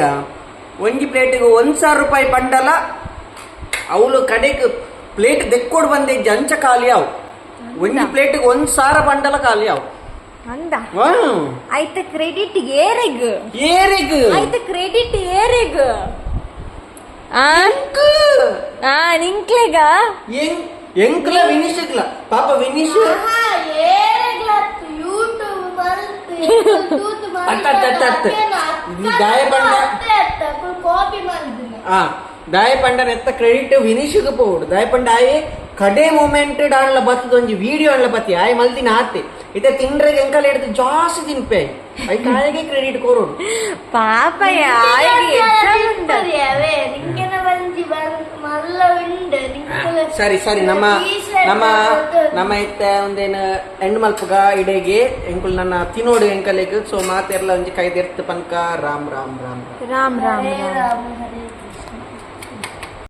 ಒಂಜಿ ಪ್ಲೇಟಿಗೆ 1000 ರೂಪಾಯಿ ಪಂಡಲ. ಅವಳು ಕಡೆಗೆ ಪ್ಲೇಟ್ ದೆಕ್ಕೋಡು ಬಂದೆ ಅಂಚ ಖಾಲಿ ಅವು. ಒಂಜಿ ಪ್ಲೇಟಿಗೆ 1000 ಬಂಡಲ ಖಾಲಿ ಅವು. ಅಂದ ಆಯ್ತ ಕ್ರೆಡಿಟ್ ಏರೆಗ್? ಏರೆಗ್ ಆಯ್ತ ಕ್ರೆಡಿಟ್ ಏರೆಗ್? ಆ ನಿಂಕ್ಲೆಗ ಎಂಕ್ಲ ವಿನಿಶ್ಗ್ಲ ಪಾಪ ವಿನಿಶ್. ಅತ್ತ ಅತ್ತ ಅತ್ತ ಇದು ದಾಯ ಬಂಡ. ಕಾಪಿ ಮಾಡಿದ್ದೀನಿ. ಆ ದಾಯಪಂಡನ ಎತ್ತ ಕ್ರೆಡಿಟ್ ವಿನಿಶ್ಗೆ ಪೋಡು. ದಾಯಪಂಡ ಆಯೆ ಕಡೆ ಮೂಮೆಂಟ್ ಡಾನ್ಲ ಬತ್ತದ ಒಂಜಿ ವಿಡಿಯೋ ಅನ್ಲ ಬತ್ತಿ ಆಯ್ ಮಲ್ದಿನ ಆತೆ ಇತ್ತೆ ತಿಂಡ್ರೆಗೆ ಎಂಕಲ್ ಹಿಡ್ದು ಜಾಸ್ತಿ ತಿನ್ಪೆ I ಕಾಯಿಗೆ ಕ್ರೆಡಿಟ್ ಕೊರೋಡು. ಪಾಪ ಯಾರಿಗೆ ಎಕ್ಸಾಮ್ ಉಂಡು. ಅವೇ ನಿಂಗೆನ ಬಂಜಿ ಮಲ್ಲ ಉಂಡು ನಿಂಕುಲ. ಸರಿ ಸರಿ, ನಮ್ಮ ನಮ್ಮ ನಮ್ಮ ಇತ್ತೆ ಒಂದೇನು ಎಂಡ್ ಮಲ್ಪುಗ ಇಡೆಗೆ ಎಂಕುಲ್ ನನ್ನ ತಿನೋಡು ಎಂಕಲೆಗ್. ಸೊ ಮಾತೆರ್ಲ ಒಂಜಿ ಕೈದೆರ್ತ್ ಪನ್ಕ. ರಾಮ್ ರಾಮ್ ರಾಮ್ ರಾಮ್. ರಾಮ್ ರಾಮ್ ಹರೇ ರಾಮ್. ರಾಮ.